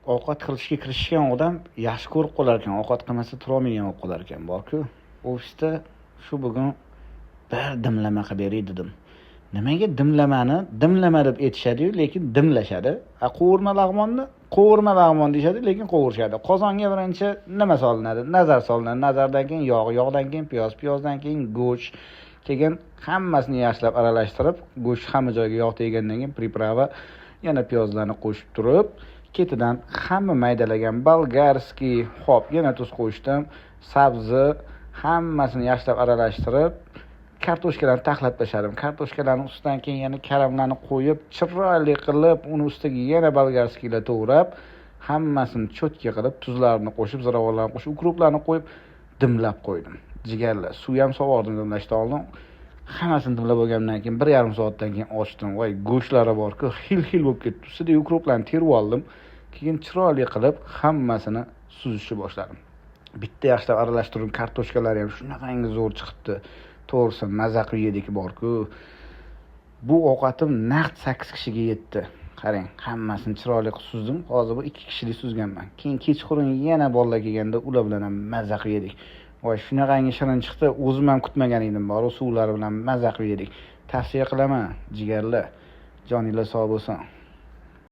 Ovqat qilishga kirishgan odam yaxshi ko'rib qolar ekan, ovqat qilmasa turolmaydigan bo'lib qolar ekan. Borku, ofisda shu bugun bir dimlama qilib beray dedim. Nimaga dimlamani dimlama deb aytishadiyu, lekin dimlashadi? A qovurma lag'monni qovurma lag'mon deyishadi, lekin qovurishadi. Qozonga birinchi nima solinadi? Nazar solinadi. Nazardan keyin yog', yog'dan keyin piyoz, piyozdan keyin go'sht. Keyin hammasini yaxshilab aralashtirib, go'sht hamma joyga yog' teggandan keyin приправа, yana piyozlarni qo'shib turib, ketidan hamma maydalagan болгарский, hop, yana tuz qo'shdim, sabzi, hammasini yaxshilab aralashtirib, kartoshkalarni taxlab tashladim. Kartoshkalarni ustidan keyin yana karamlarni qo'yib, chiroyli qilib, uni ustiga yana болгарский lar to'g'rab, hammasini чётко qilib, tuzlarini qo'shib, ziravorlarni qo'shib, укроп larni qo'yib, dimlab qo'ydim. Jigarlar, suv ham sovordim dimlashdan oldin. Hammasini dimlab bo'lgandan keyin 1,5 soatdan keyin ochdim. Voy, go'shtlari borku, xil xil bo'lib ketdi. Ustida укроп larni terib oldim. Keyin chiroyli qilib hammasini suzishni boshladim. Bitta yaxshilab aralashtirdim, kartoshkalari ham shunaqangi zo'r chiqibdi. To'g'risi, maza qilib yedik borku. Bu ovqatim naqd 8 kishiga yetdi. Qarang, hammasini chiroyli qilib suzdim. Hozir bu 2 kishilik suzganman. Keyin kechqurun yana bolalar kelganda ular bilan ham maza qilib yedik. Voy, shunaqangi shirin chiqdi, o'zim ham kutmagan edim. Bor, suvlari bilan maza qilib yedik. Tavsiya qilaman, jigarlar. Joninglar sog' bo'lsin.